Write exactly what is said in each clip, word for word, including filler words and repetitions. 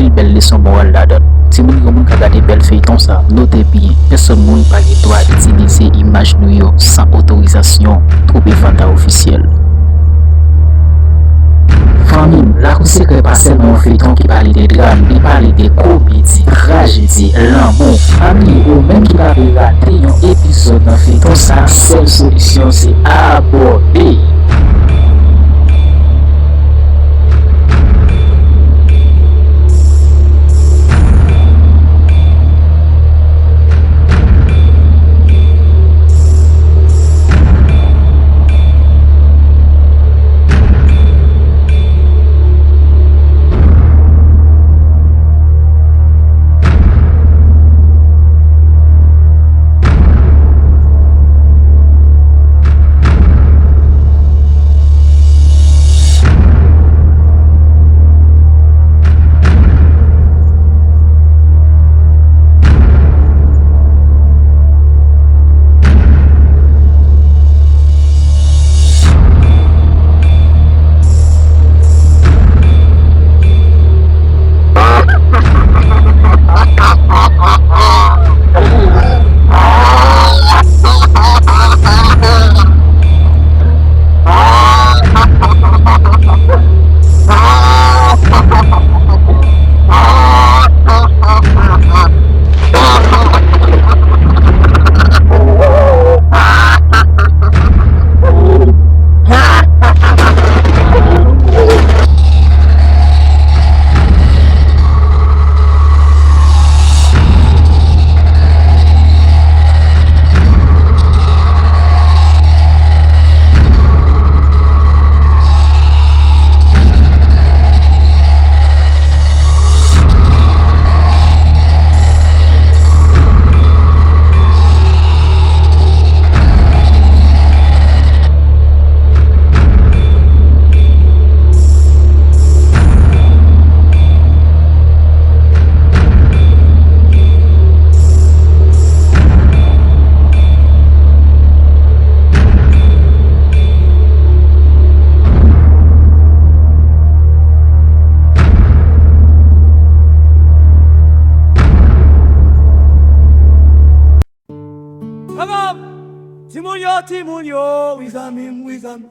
anpil bèl leson moral ladan l. Timoun, granmoun ka gade bèl feyton sa, note byen, pèsonn moun pa gen dwa itilize imaj nou yo san otorizasyon Twoup Efata Ofisyèl. Fanmi m, Lakou Sekrè pa sèlman yon feyton ki pale de dram, li pale de komedi, trajedi, lanmou. Fanmi, ou menm ki pa vle rate yon epizòd nan feyton sa, sèl solisyon se abòne. Timoun yo, timoun yo, wi zanmi m, wi zanmi.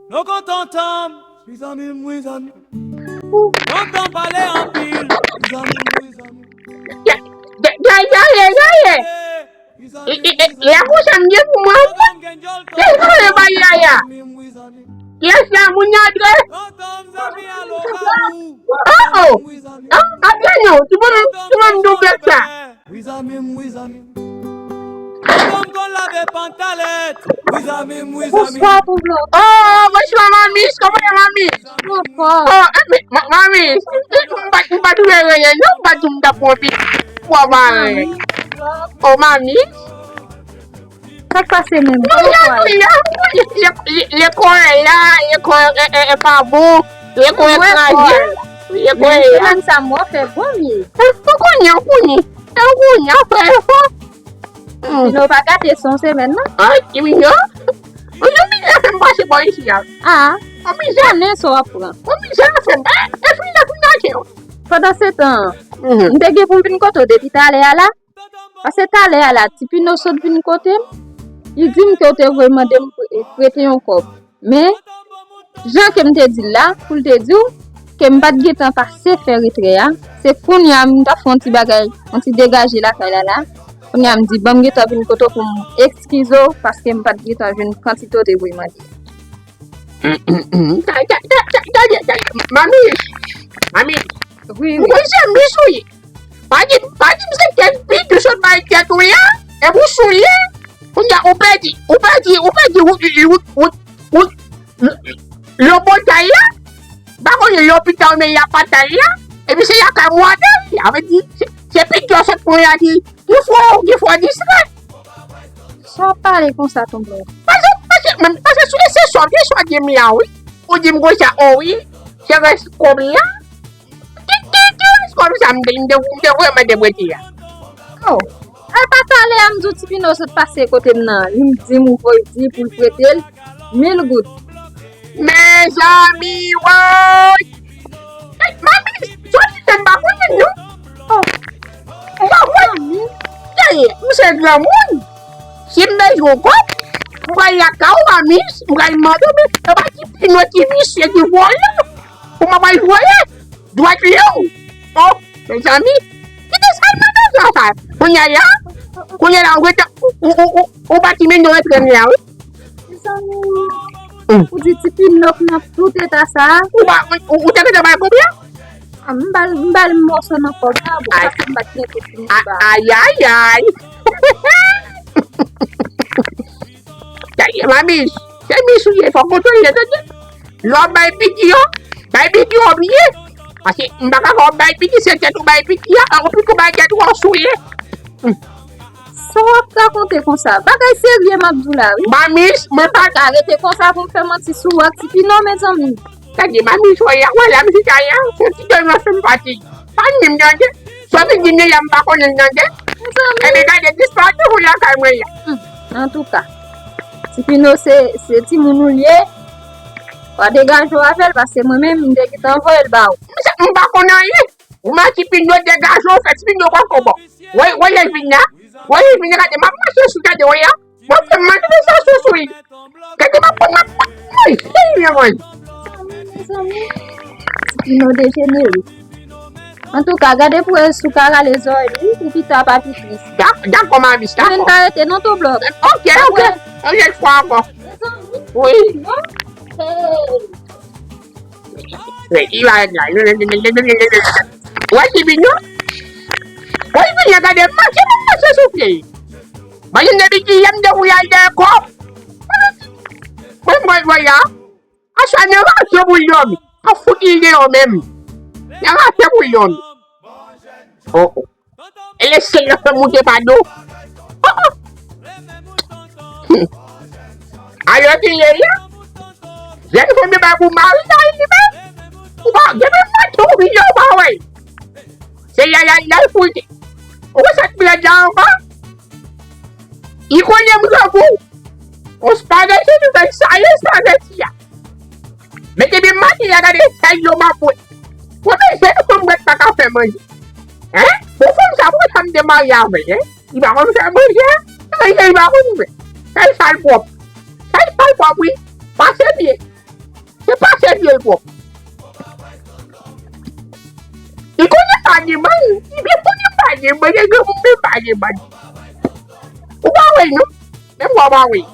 Nou kontan tanm, wi zanmi m, wi zanmi. Kontan pale anpil, wi zanmi m, wi zanmi. Ya, ya, ya, ya, ya, ya. E, e, e, e, a konsa m gen pou mwen. Kiyès ki pale bay Yaya? Kiyès la, moun nan antre? Oh, oh. Ah, antre non, ti moun, ti moun doublet sa. Bonswa, tonton. Oh, bonswa, Mamis. Kòman ye, Mamis? Oh, eh, men, ma-, Mamis, m pa, m pa twouve anyen, non, m pa di m t ap pran pi. Pwa maren. Oh, Mamis. Sa k pase menm? Lekòl la, lekòl e, e, e pa bon. Lekòl e kraze. Lekòl e la. Menm sa, mwen fè bon vye. Ou konnen, ou konnen. Ou konnen, fè efò. Sinon, pa gate, se yon semèn, non? Ay, wi, non. Ou yon mizè fè m pase bò isi a. Ah. Yon mizè. Konnen sa w ap pran. Yon mizè fè m. E, e fri la, fri la, tchè. Pandan se tan, m te gen pou m vin kote w depi talè a la. Paske talè a la, Ti Pino sot vin kote m, li di m ke w te voye mande m pre-, prete yon kòb. Men, jan ke m te di l la, pou l te di w ke m pa t gentan pase fè retrè a, se kounye a m t ap fè yon ti bagay, yon ti degaje lakay la la. Kounye a m di, ban m gentan vin kote w pou m eskize w, paske m pa t gentan jwenn kantite w te voye mande. Gade, gade, gade, Mamis, Mamis, wi, wi. Mwen se Mamis wi. Pa di, pa di m se tèt pik ou sot bay tèt ou ye, epi w souye. Kounye a ou pèdi, ou pèdi, ou pèdi wout, wout, wout, wout, lobotay la. M pa konnen lopital men y ap batay la. Epi se lakay mwadan, sa vle di, se, se pik yo sot pran y a di, gen fwa, gen fwa distrè. Sa w ap pale konsa, tonton? Paske, paske, men, paske sou se swa, gen swa gen mi a wi. Ou di m konsa, o wi, se rès kòb la. Ki, ki, ki rès kòb sa m te, m te, m te vrèman te prete a? Oh, e pa talè a m di w Ti Pino sot pase kote m nan, li m di m ou voye di pou l prete l mil goud. Mezanmi, woy! Ey, Mamis, sa w di m M pa konnen non. Oh. M pa konnen. Gaye, m se granmoun. Si m bezwen yon kòb, m pral lakay ou, Mamis, m pral mande w, men e pa ti pino ti visye ki vòlè. Ou pa pral voye. Dwat li ou. Oh, mezanmi. Kite sa l mande w sa. Kounye a la, kounye a la, ou rete, ou, ou, ou, ou, ou pa ti men nou rentre m la, wi. Mezanmi, ou di ti pinòk nan tout eta sa a. Ou pa, ou, ou, ou te gentan bay kòb la? Ah, m ba l, m ba l mòso nan kòb la, bon, paske m pa t gen tout li ba. Ay, ay, ay. Tande, Mamis, se Mis ou ye, fò w kontwole, tande. Lè w ap bay piki yo, bay piki yo byen. Paske m pa ka fè w bay piki, se tèt ou bay piki a, ou piki w bay tèt ou, w ap souye. Sa w ap rakonte konsa? Bagay serye m ap di w la, wi. Mamis, mwen pa ka rete konsa pou m fè manti sou ou ak ti pino, mezanmi. Tande, Mamis, wè, wè, la m chita a, se yon ti dòmi senpatik. Pa ni m tande. Sa w vin di m la, m pa konnen l tande. Mezanmi. Ebyen, gade, disparatif ou lakay mwen la. Hmm. Antouka, ti pino se, se timoun ou l ye. W a degaje w avè l, paske mwen menm, m te gentan voye l ba ou. M pa konn anyen. Ou mande ti pino degaje w, fè ti pino pran kòb. Wè, wè, lè l vin la. Wè, lè l vin la, gade, m ap mache sou, gade, wè, a. Mwen fè m manje de sa sou sou li. Gade m ap pran, m ap pran. Mwen, se li, mwen. Mezanmi, ti pino dejenere. Antouka, gade pou wè si w ka rale zòrèy li, wi, pou pita pa pi tris. Dak-, dakò, Mamis, dakò. Mwen pa rete non, Toblòk. Ok, ok. Yon lòt fwa ankò. Mezanmi. Wi. Bon. Hey. Wè, li va la. Wè, li vin, non? Wè, li vin, gade, mache, mache sou pye. Mwen menm depi ki yè m te voye al dèyè kò. Mwen, mwen, mwen, ya. Aswè, nan rache pou l dòmi. An fout li deyò menm. Nan rache pou l dòmi. Oh, oh. E lè syèl la fè moute pa do. Oh, oh. Alò ki ye la. Jèn fanm yo bay pou mari la, li menm. Ou pa gen menm mato, ou vin la, ou pa wè. Se yayay la, l foute. Ou wè sa k blèd la ankò? Li konnen m grangou. On spageti nou fè sale spageti a. Men depi maten, y a gade chay yo m ap wè. Wè, men jèn fanm mwen pa ka fè manje. Hein? Bon, fanm sa, poukisa m te marye avè l, hein? Li pa konn fè manje, hein? Manje, li pa konn fè. Chay sal pwòp. Chay sal pwòp, wi. Pase pye. Se pase pye l pwòp. Li konnen pa gen manje, li byen konnen pa gen manje, granmoun men pa gen manje. Ou pa wè l, non? Menm ou pa wè l.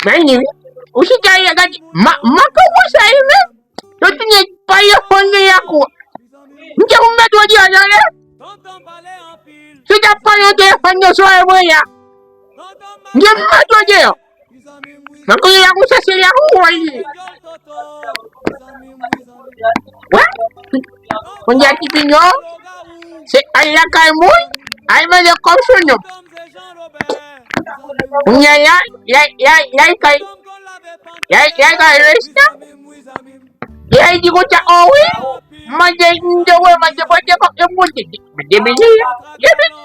Men li, ou chita la, gade, ma, makan konsa li menm. Yo tounen pa yo fon de yakou. M te pou mete w deyò nan lè. Si w t ap pale yon telefòn nan zòrèy mwen ya. M te mete w deyò. Nan kounye a konsa se yakou w ye. Wè? Kounye a ti pinyon. Se al lakay moun. Al mande kòb sou non. Kounye a, y a, y a, y a, y a kay. Y a, y a kay resta. Li di konsa, oh wi, manje, m te wè, manje, manje, kòk, e manje, de, de mili, de mili.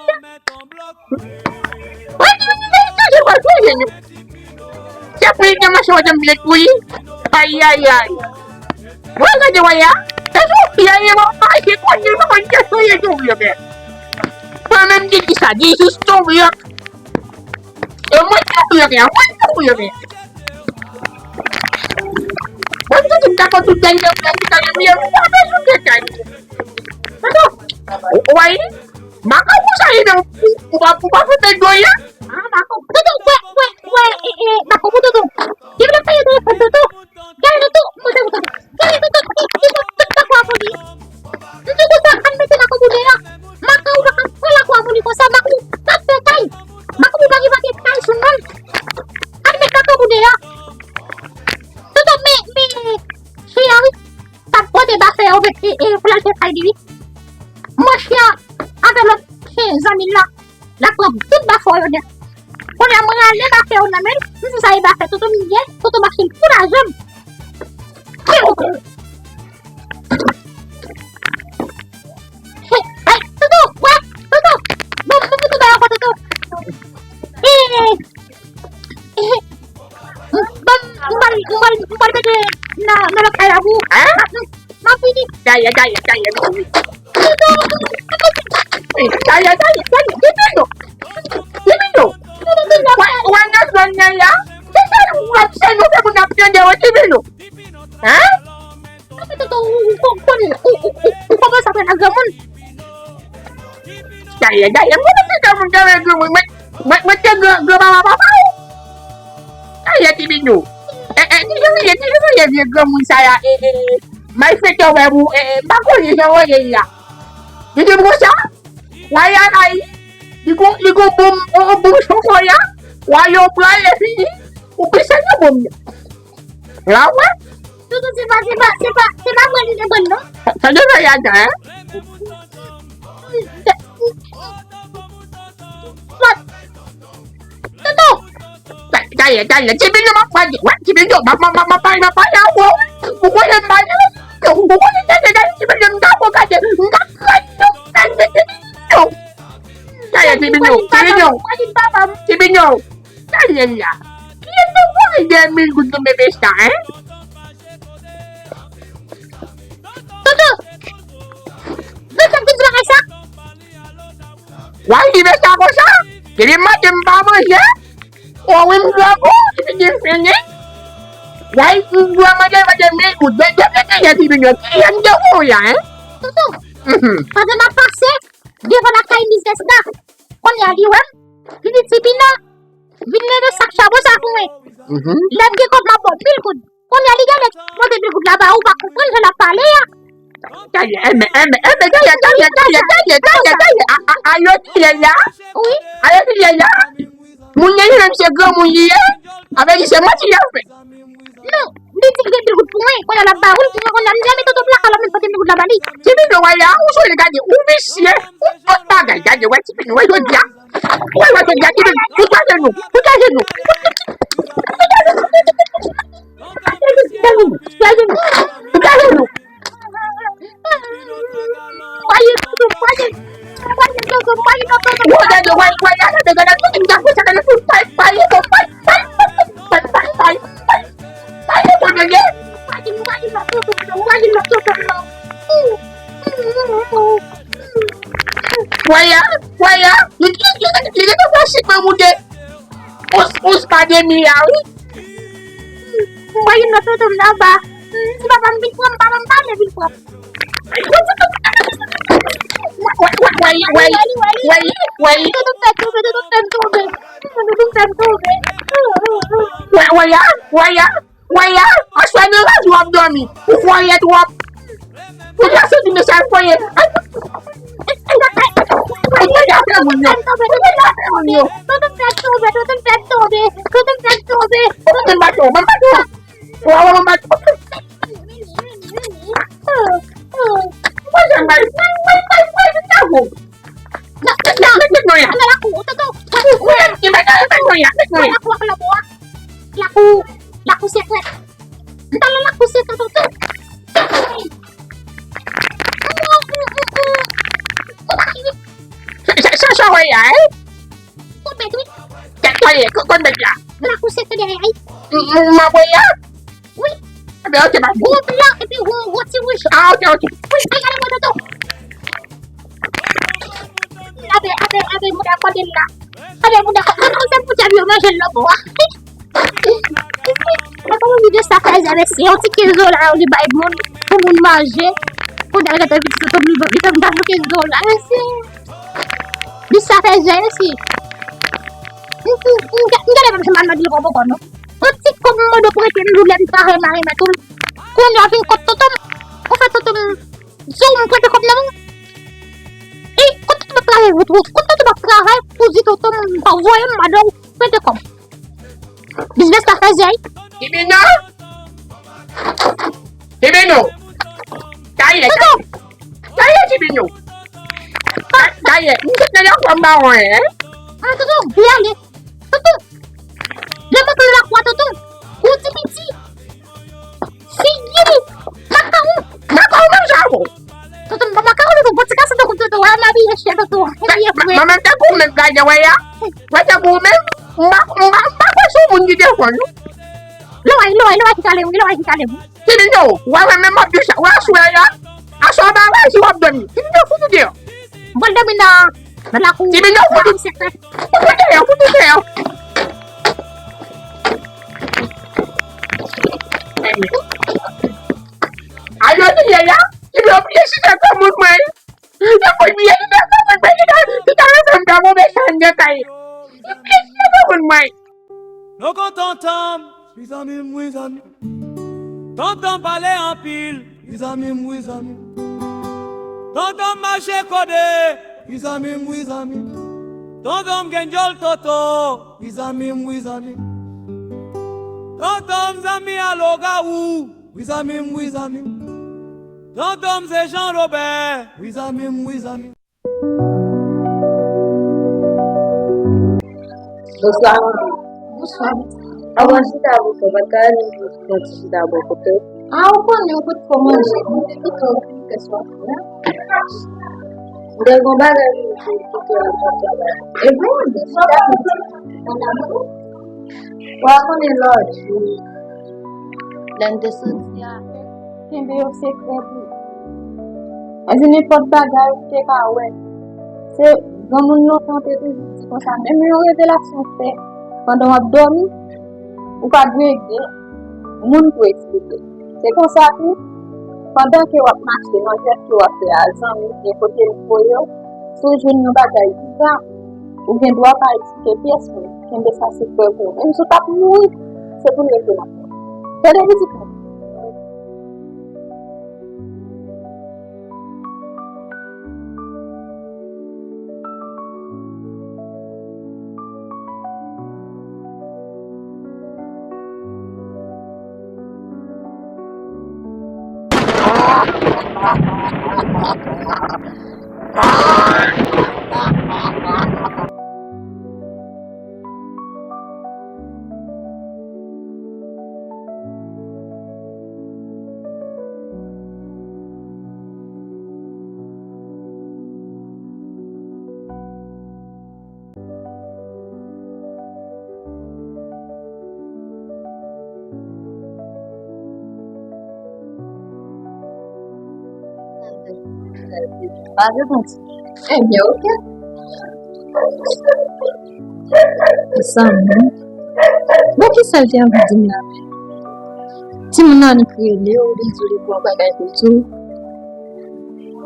Mwen di, mwen di, mwen di, mwen di, mwen di. Se pou li te mache, mwen te m vle tou li. Ay, ay, ay. Mwen gade, wè ya. E tou, y a, y a, mwen mache, mwen di, mwen di, mwen di, mwen di. Mwen menm di, di sa, di jis tou, yo. E mwen tou, yo, mwen tou, yo. Mwen tou, m ta konn tout dènye mwen ki ta nan miye, ou pa bezwen detay. Ou, ou wè, makan konsa, li menm, ou, ou pa, ou pa fè do ya. Ah, makan, toto, wè, wè, wè, e, e, makan, toto. Ki vle fè do, toto. Hey, hey, Toto, wè, Toto. Bon, bon, Toto, ba ankò, Toto. Eh, eh, bon, m pral, m pral, m pral mete nan, nan lòt kay la pou ou. Hein? M ap, m ap vini. Dayè, dayè, dayè, vini. Toto, Toto. Dayè, dayè, dayè, vini non. Vini non. Wè, wè nan zòn nan la. Se sa w ap fè nou fè moun ap tande w, vini non. Hein? Sa fè tonton ou, ou, ou, ou konnen, ou, ou, ou, ou kòmanse ap rele granmoun. Dayè, dayè, mwen te granmoun, granmoun, granmoun, mwen, mwen, mwen te gran, gran papa, papa ou. Dayè, ti Bidou. E, e, ki jan w ye, ki jan w ye vye granmoun sa ya, e, e, malfektè w wè pou, e, e, m pa konnen jan w ye la. Li te bon sa? Waya la, li gon, li gon bon, on bon chonfò ya. Waya, w pral, epi, ou pise nan bon. La, wè. Toto, se pa, se pa, se pa, se pa mwen li te pran, non. Sa, sa devan y adan, hein? Toto! Dayè, dayè, Ti Bidou, m ap pale, wè, Ti Bidou, m ap, m ap, m ap, m ap pale, m ap pale avè w. Ou konnen m pale, ou konnen, gade, gade, Ti Bidou, m ta pran gade, m ta pran yon gade, Ti Bidou. Dayè, Ti Bidou, Ti Bidou, Ti Bidou. Dayè la. Kiyès te voye de mil goud nan bebe sa, hein? Toto! Toto, ki di bagay sa? Wè, li vin sa konsa. Depi maten m pa manje. O wi, m grangou, li vin fini. Wè, m dwe manje, manje mil goud. De, de, de, de, de, de, de, de, de, de, de, hein? Toto, pandan m ap pase devan lakay mizès la, kounye a li wè m, li di, "Ti Pina, vin leve sak chabon sa pou mwen." Lè m gen kòb, m ap ba w mil goud. Kounye a li gade, pote mil goud la ba ou, pa konprann jan l ap pale a. Dayè, enben, enben, enben, dayè, dayè, dayè, dayè, dayè, dayè, a, a, a, yo di lè la. Wi. A, yo di lè la. Moun nan li menm se granmoun li ye. Avè di se manti l ap fè. Non, li di l gen mil goud pou mwen, kounye a l ap ba ou l, kounye a m di, "A, men tonton plaka la, men pote mil goud la ba li." Ti Bidou, wè la, ou sou li gade, ou visye, ou tout bagay, gade, wè Ti Bidou, wè jodi a. Wè, wè jodi a, Ti Bidou, ou kraze nou, ou kraze nou. Wè ya, wè ya, li, li, li, li, li, li, li, Ous, ous pa demi a, wi. M wè youn nan tonton m nan anba. Si papa m vin pran m, papa m pa vle vin pran m. Wè, wè, wè, wè, wè, wè, wè. Tonton m fè m tonbe, tonton m fè m tonbe. Tonton m fè m tonbe. Wè, wè ya, wè ya. Wè ya, aswè nan raje w ap dòmi. Ou voyè twòp. Ou ka soti mesaj voye. Ay, ay, ay, ay, ay. Ou te ka fè moun yo. Ou te ka fè moun yo. Tonton m fè m tonbe, tonton m fè m tonbe, tonton m fè m tonbe. Tonton m baton, mwen baton. Wa, wa, mwen baton. Mwen janm bay, bay, bay, bay, bay, bay, bay. Nan, nan, nan, met, met non ya. Nan lakou, tonton. Ou menm ki met, met non ya, met non ya. Lakou ak lanmò a. Lakou, lakou sekrè. M t al nan lakou sekrè, tonton. Sa, sa, sa, sa, wè ya, eh? Ou met, wi. Kèt, wè, ko-, kon met la. Lakou sekrè dèyè, wi. M, m, m ap wè ya. Wi. Ebyen, ok, m ap. Gwo blan epi gwo, gwo ti wouj. Ah, ok, ok. Wi, ay, gade mwen, tonton. Abe, abe, abe, mouda kòde l la. Abe, mouda kòde l la. Se pou tèt yo manje l lanmò a. Mwen pa anvi de sa fè zè, mesye. Yon ti kenz dola yo li bay moun, pou moun manje. Pou dal gete pitit tonton m, li fè m dal kenz dola, mesye. Di sa fè zè, mesye. M, m, m, m gade menm si m al mande l kòb ankò, non. Yon ti kòb m mande w prete m, lè m travay, m a remèt ou l. Kounye a vin kot tonton m. Ou fè tonton m, di w m prete kòb nan men w. E kot tonton m ap travay, kot, kot tonton m ap travay pou di tonton m pa voye m, mande w prete kòb. Biznis la fè zè. Ti Bino! Ti Bino! Dayè, dayè. Dayè, Ti Bino! Da-, dayè, m sot nan lakou a m pa wè, hein? Ah, tonton, li ale. Tonton, lè m antre nan lakou a, tonton, gon ti piti. Figi li. Mwen menm tankou ou menm, gade, wè ya. Wè tankou ou menm, m pa, m pa, m pa kwè se yon moun ki te fò, non. Loway, Loway, Loway ki kale m wi, Loway ki kale m wi. Ti Minyo, wè, wè, menm m ap di sa, wè, aswè a, aswè a pa wè si w ap dòmi. Ti Minyo, fout ou deyò. M pral dòmi nan, nan lakou. Ti Minyo, fout ou, fout ou deyò, fout ou deyò. Ayo, li ye ya, Ti Minyo, bliye si se granmoun mwen. Yo pou bliye si se granmoun mwen, li ta, li ta fè m ta move sa anndan kay. Yo bliye si se granmoun mwen. Nou konn tonton m, wi zanmi m, wi zanmi. Tonton m pale anpil, wi zanmi m, wi zanmi. Tonton m mache kode, wi zanmi m, wi zanmi. Tonton m gen dyòl toto, wi zanmi m, wi zanmi. Tonton m zanmi a Logawou, wi zanmi m, wi zanmi. Tonton m se Jean Robert, wi zanmi m, wi zanmi. Bonswa, manmi. Bonswa, pitit. Avan chita bò kote w, pa t ka renmen pran ti chita bò kote w? A, ou konnen, ou potko manje. Mwen te kite w pou kè swa fè. M te gon bagay pou m di w kite w al fè travay. E bon, sa w ap di? Ou a konnen lòt jou, lè n te soti a, kenbe yon sekrè pou ou. Paske nenpòt bagay ou te ka wè, se granmoun lontan te toujou di konsa, menm yon revelasyon fèt pandan w ap dòmi, ou pa dwe gen moun pou eksplike. Se konsa tou, pandan ke w ap mache nan jès ke w ap fè a, zanmi, gen kote l voye w, si w jwenn yon bagay bizarre, ou gen dwa pa eksplike pyès moun, kenbe sa sekrè pou ou. Menm si w t ap mouri, se pou l rete nan kè w. Tande pitit mwen. Pa reponn. Ebyen, oke. Zanmi. Bon, kisa l te anvi di m la menm? Timoun nan annik rele w, li di w li gen yon bagay pou l di w.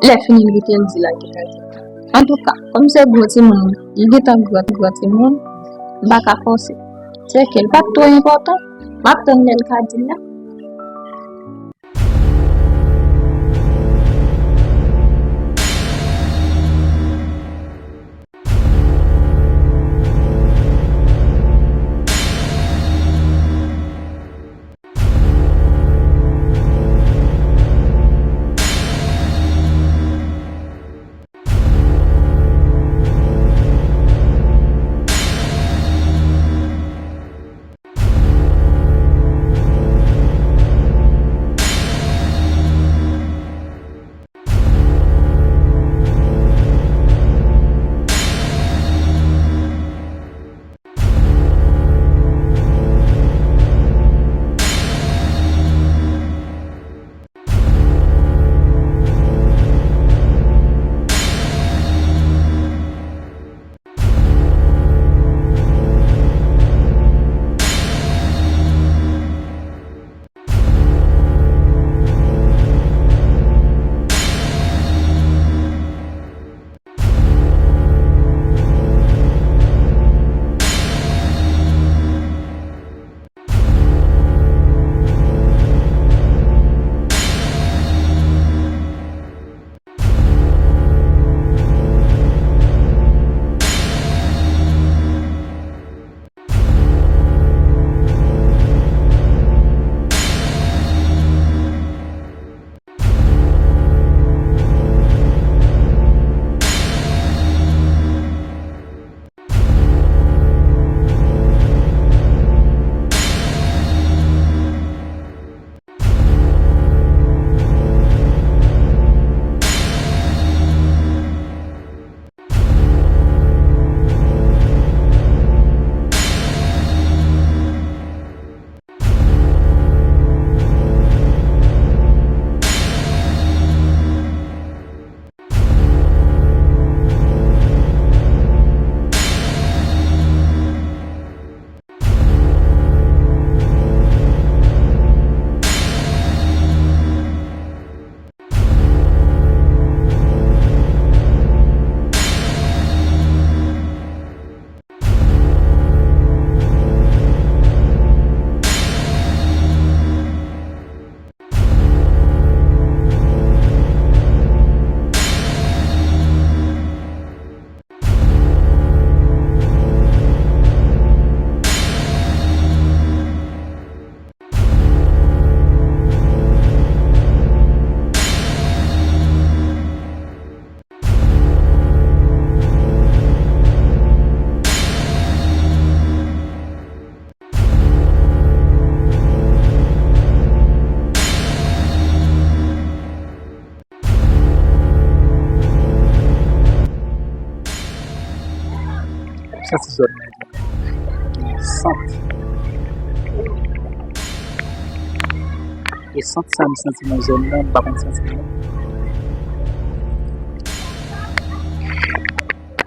Lè fini, li kite l di l al gen kay li. Antouka, kòm se gwo timoun, li gentan gran, gran timoun, m pa ka fòse. Se ke l pa t twò enpòtan, m ap tann lè l ka di l la. Santi zòn nan. Sant. E sant sa m santi nan zòn nan, m pa konn santi l non.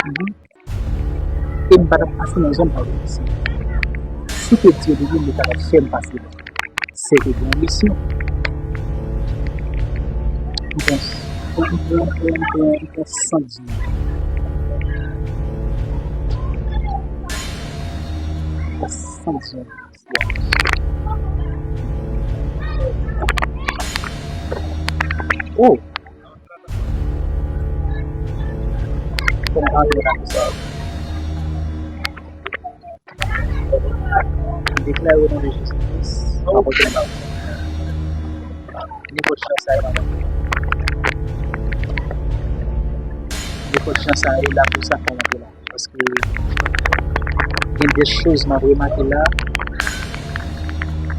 Mhm. E m pa t ap pase nan zòn pa yo isi. Si te Dye li menm, li ta fè m pase la. Se te yon misyon. M pran, m pran, m pran, m pran, m pran sant zòn. M pran sant zòn. Oh! Fò m pa antre nan sa. M deklare o non de Jezi Kris, m ap antre nan sa. Nenpòt jan sa ye, m ap antre. Nenpòt jan sa ye, la pou sa fò m antre la. Paske gen de choz m ap remake la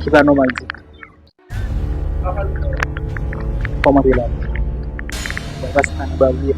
ki pa nòmal ditou. Kòman te la? Bagay sa nan baryè.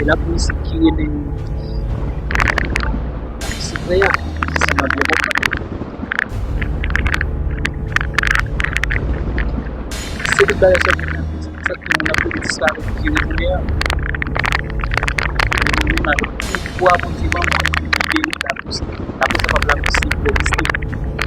E laplis ki rele laplis Freya, si m ap byen konprann. Se tout bagay sa ki nan laplis, sa ki retounen an. Li menm avèk tout pouvwa Bondye ban mwen, li libere laplis. Laplis sa p ap laplis, se pou egziste.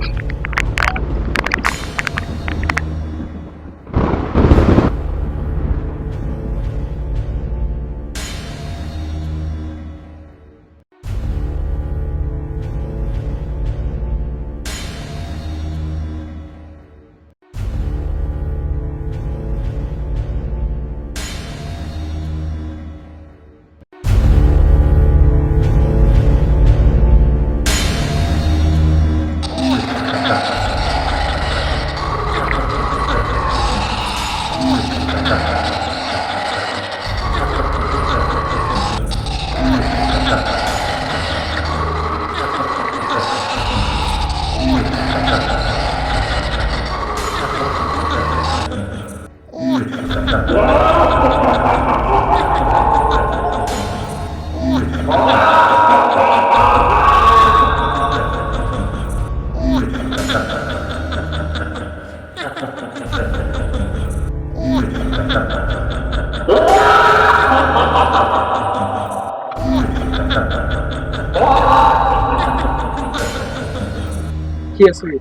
Kiyès ou ye?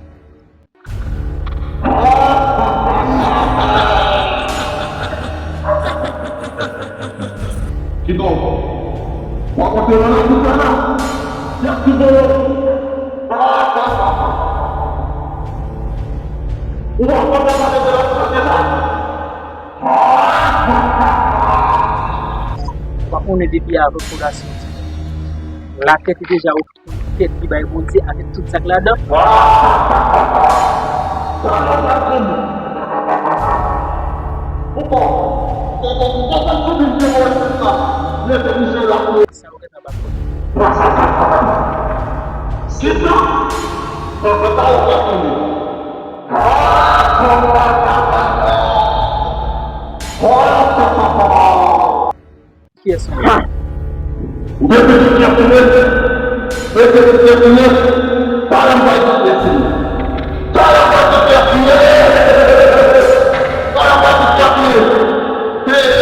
Kidonk, w ap antre nan lakou sa la, y ap touye w. Ou pa konn sa vle di lakou sa la? Ou pa konnen depi avan fondasyon ti moun. Latè te deja ofri tèt li bay Bondye avèk tout sa k ladan. Ou pa, ou pa konn kote m sou Bib yo wè tout sa. Leve misye la pou sa yo gentan bat kò. Kisa? Papa ta yo pa konnen. Kiyès ou ye? Ou gen pitit ki ap touye? Ou gen pitit ki ap touye? Talè m pral di pitit ki ap touye. Talè m pral di pitit ki ap touye. Talè m pral di pitit ki ap touye. Hey!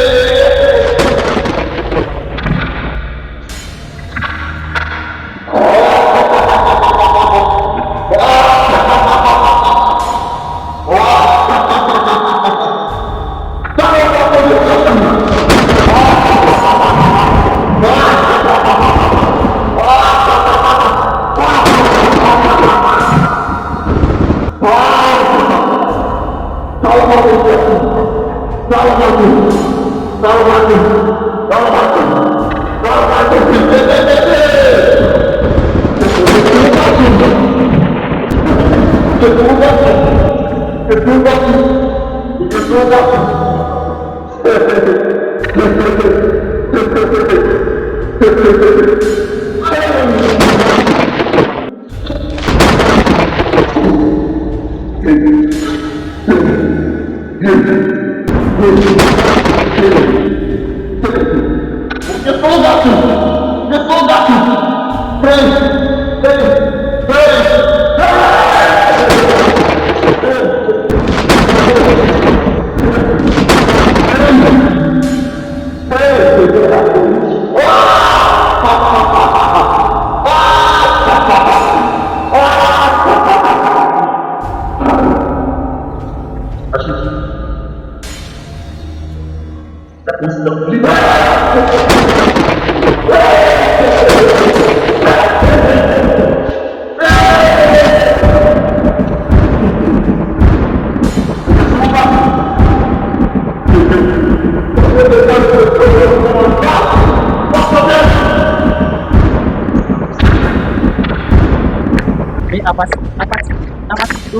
Men apati, apati, apati de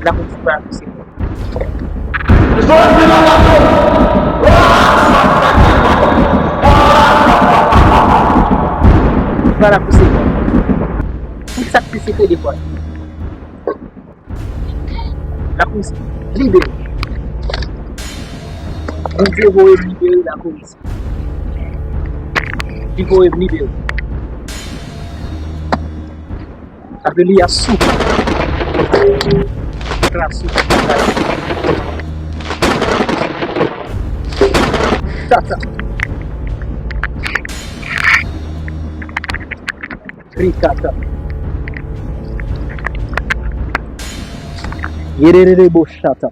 lakou sa, lakou sa, pa la pouse. Tout sa k pi sekrè de pòt. Lakou sa, libere. Bondye voye m libere lakou sa. Li voye m libere. Alelouya, souf. Klas souf. Tata. Rikata. Yererere bochata.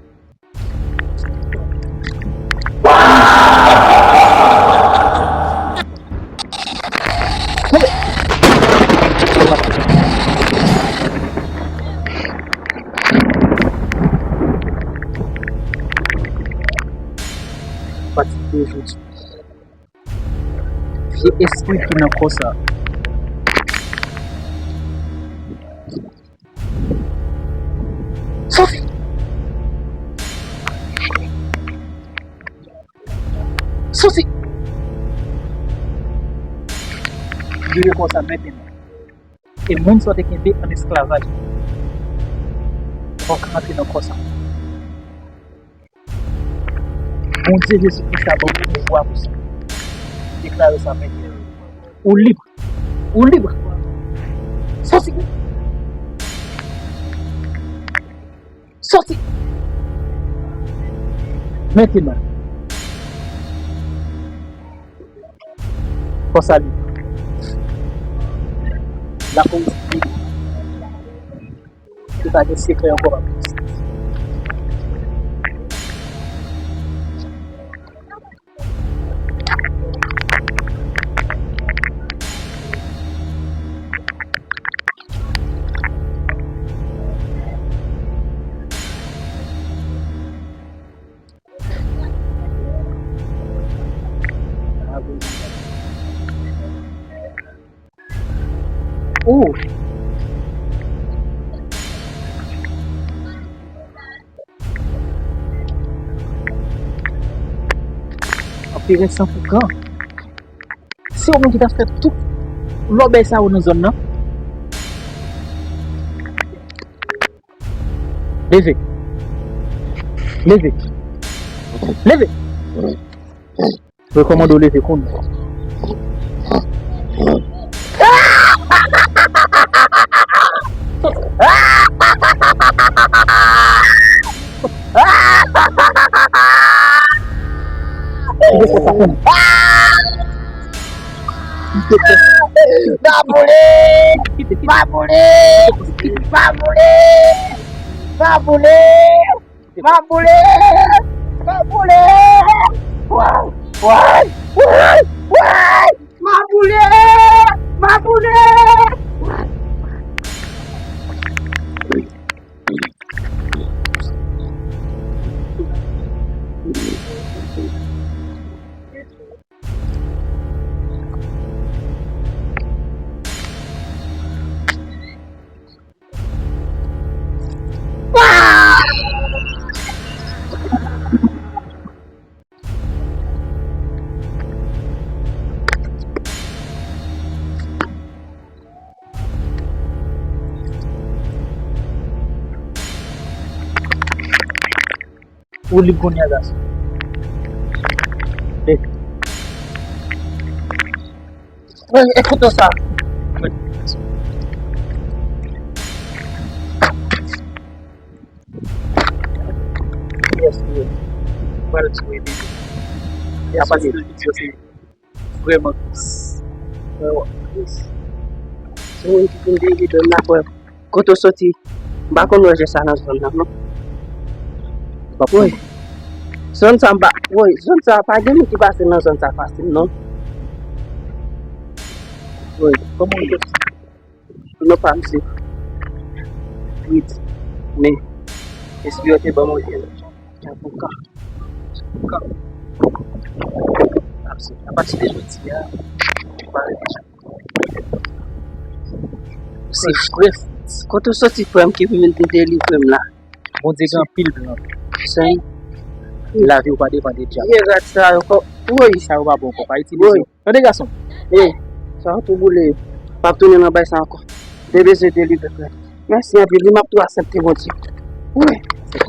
Pati de jodi. Vye espri ki nan kò sa. Soti! Soti! Vire kò sa mentenan. E moun sa w te kenbe an esklavaj, fòk rantre nan kò sa. Bondye Jezi Kris la ba w pouvwa pou sa. Deklare sa mentenan. Ou lib. Ou lib. Soti. Soti. Mentenan. Fòs a li. Lapolis vide. Li pa gen sekrè ankò, pa plis. Ou. Anpil resan pou kan. Se ou menm ki ta fè tout lòbèy sa yo nan zòn nan. Leve. Leve. Leve. Rekòmande w leve kounye a. Kite fòs la pou mwen. Kite fòs. M a boule! M a boule! M a boule! M a boule! M a boule! M a boule! Way! Way! Way! Way! M a boule! M a boule! Ou lib kounye a, gason. E, e, e kouto sa. Yes, bro. Pral sou epi. E apati de videyo, se vrèman tris. Vrèman tris. Se moun ki vin deri dèyè m la, frè. Kote w soti? M pa konn wè jan sa nan zòn nan, non. Woy. Zòn sa m pa, woy, zòn sa pa gen moun ki pase nan zòn sa fasil, non. Woy, kòman w soti? Non pa misye. Wi. Men, espyon te ban mwen. Avoka. Avoka. Apati de jodi a, ou pa rete. Se frè. Kote w soti, frè m, ki vin delivre m la? Bondye gen anpil plan. Sèy. Lavi w pa depann de dyab. Ye rat sa yo kò. Woy. Sa yo pa bon kò. Pa itilize yo. Tande gason. Woy. Sa yo tou boule. M ap tounen nan bay sa ankò. Te bezwen delivre frè. Mèsi anpil. Wi, m ap tou aksepte Bondye. Wi.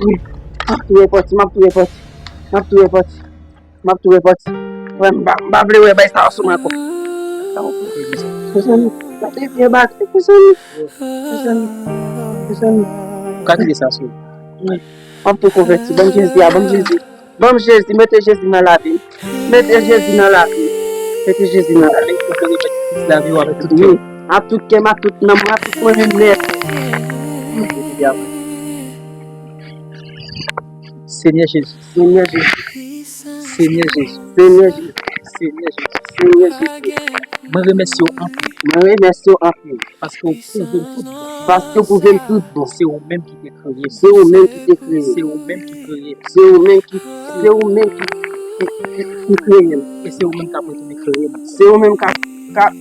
Wi. M ap tou repòti. M ap tou repòti. M ap tou repòti. M ap tou repòti. Frè m, m pa, m pa vle wè bay sa yo sou mwen ankò. Mezanmi, gade vye bagay, mezanmi. Mezanmi, mezanmi. Ou ka kite sa sou ou. M ap tou konvèti. Ban m Jezi a, ban m Jezi. Ban m Jezi, mete Jezi nan lavi m. Mete Jezi nan lavi m. Mete Jezi nan lavi m. Ou vle remèt lavi w avèk tout kè w. Wi, ak tout kè m, ak tout nanm mwen, ak tout mwen menm nèt. Senyè Jezi. Senyè Jezi. Senyè Jezi. Senyè Jezi. Senyè Jezi. Senyè Jezi. Mwen remèsye w anpil. Mwen remèsye w anpil. Paske w pwouve m tout bon. Paske w pwouve m tout bon. Se ou menm ki te kreye m. Se ou menm ki te kreye m. Se ou menm ki kreye m. Se ou menm ki, se ou menm ki, ki, ki, ki kreye m. E se ou menm k ap retounen kreye m. Se ou menm k ap, k ap,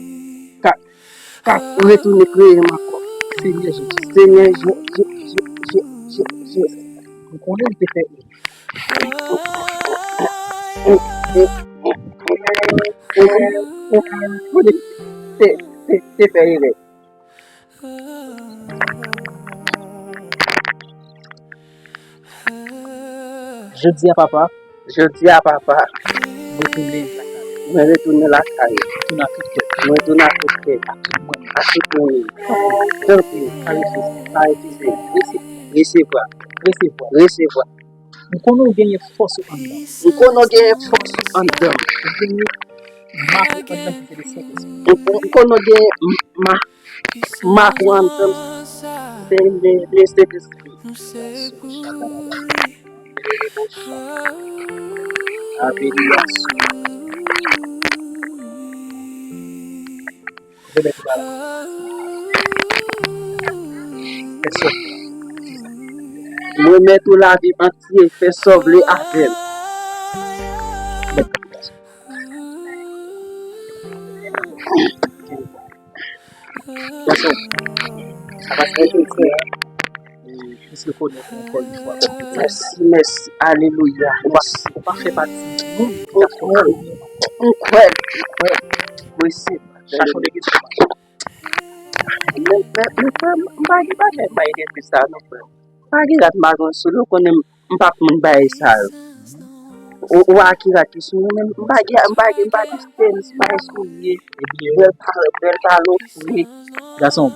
k ap, k ap retounen kreye m ankò. Senyè Jezi. Senyè Je-, Je-, Je-, Je-, Je-, Jezi. M konnen m te fè erè. M konnen m te, te, te, te fè erè. Jodi a, papa. Jodi a, papa. Mwen retounen lakay. Mwen retounen lakay. Mwen retounen ak tout kè. Mwen retounen ak tout kè. Ak tout mwen. Tanpri. Pa refize. Pa refize. Resi-, resevwa. Resevwa. Resevwa. M konnen w genyen fòs ou anndan. M konnen w genyen fòs ou anndan. Ou genyen Mak ou anndan ki se le Sentespri. M, m, m konnen gen m, ma, mak ou anndan m se le, le Sentespri. Alelouya. Remèt ou ba la. Fè sa w vle. Remèt ou lavi m antye, fè sa w vle avè m. Gason, sa pa fè jodi a. E, plis rekonèt ou ankò yon fwa kòm Petèt. Mèsi, mèsi, alelouya. Ou pa, ou pa fè pati moun ki ap fè. M kwè, m kwè, m kwè. Mwen se chache yon nèg ki sou mache. Men, men, men, frè m, m pa gen bagay m pa gen sa, non, frè m. Pa gen rat m pa konn sou li, ou konnen m, m pa moun bagay sa yo. Ou, ou a ki rat ki sou mwen, men m pa gen, m pa gen, m pa gen tènis, m pa gen soulye. Bèl pa, bèl pa lofri. Gason,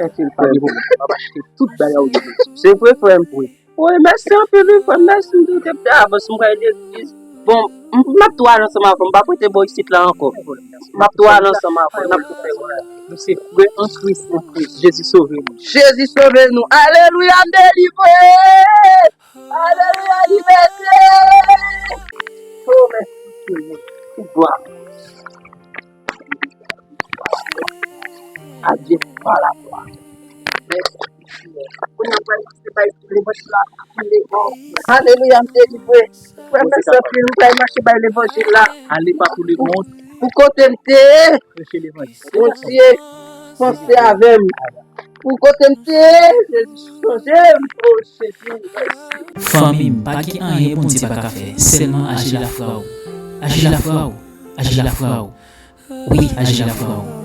fè fil pa gen pwoblèm. M ap achte tout bagay ou gen bezwen. Se vre, frè m. Wi. Wi, mèsi anpil, wi, frè m. Mèsi, m di w depi avans, m pral legliz. Bon, m, m ap tou al ansanm avè w. M pa prete bò isit la ankò. M ap tou al ansanm avè w. N ap tou fè wè. Nou se frè an Kris, an Kris. Jezi sove nou. Jezi sove nou. Alelouya, m delivre! Alelouya, libète! Oh, mèsi, Senyè. Tout glwa. A Dye pa la glwa. Mèsi, Senyè. Kounye a, pral pase bay levanjil la. Alelouya, m delivre. Frè m, mèsi anpil. M pral mache bay levanjil la. Ale pa pou le mond. Pou kote m te ye. Preche levanjil. Bondye, panse avè m. Pou kote m te ye, Jezi, chanje m. Oh, Jezi, mèsi. Fanmi m, pa gen anyen Bondye pa ka fè. Sèlman aji lafwa w. Aji lafwa w. Aji lafwa w. Wi, aji lafwa w.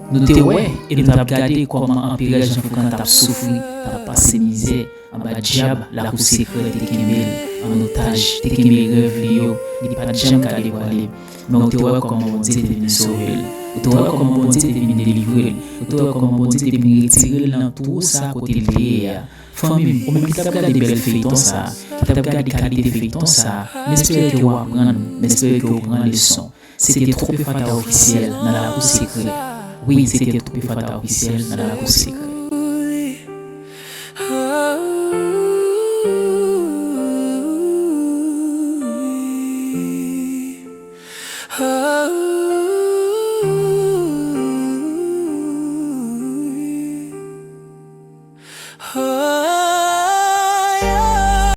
Nou te wè e nou t ap gade kòman Anperè Jan Foukan t ap soufri, t ap pase mizè anba dyab lakou sekrè te kenbe l an otaj, te kenbe rèv li yo, li pa t janm ka devwale. Men ou te wè kòman Bondye te vin sove l. Ou te wè kòman Bondye te vin delivre l. Ou te wè kòman Bondye te vin retire l nan twou sa kote l te ye a. Fanmi m, ou menm ki t ap gade bèl feyton sa, ki t ap gade kalite feyton sa, m espere ke w aprann, m espere ke w pran leson. Se te Twoupe Fata Ofisyèl nan Lakou Sekrè. Wi, se te Twoupe Fata Ofisyèl nan Lakou Sekrè.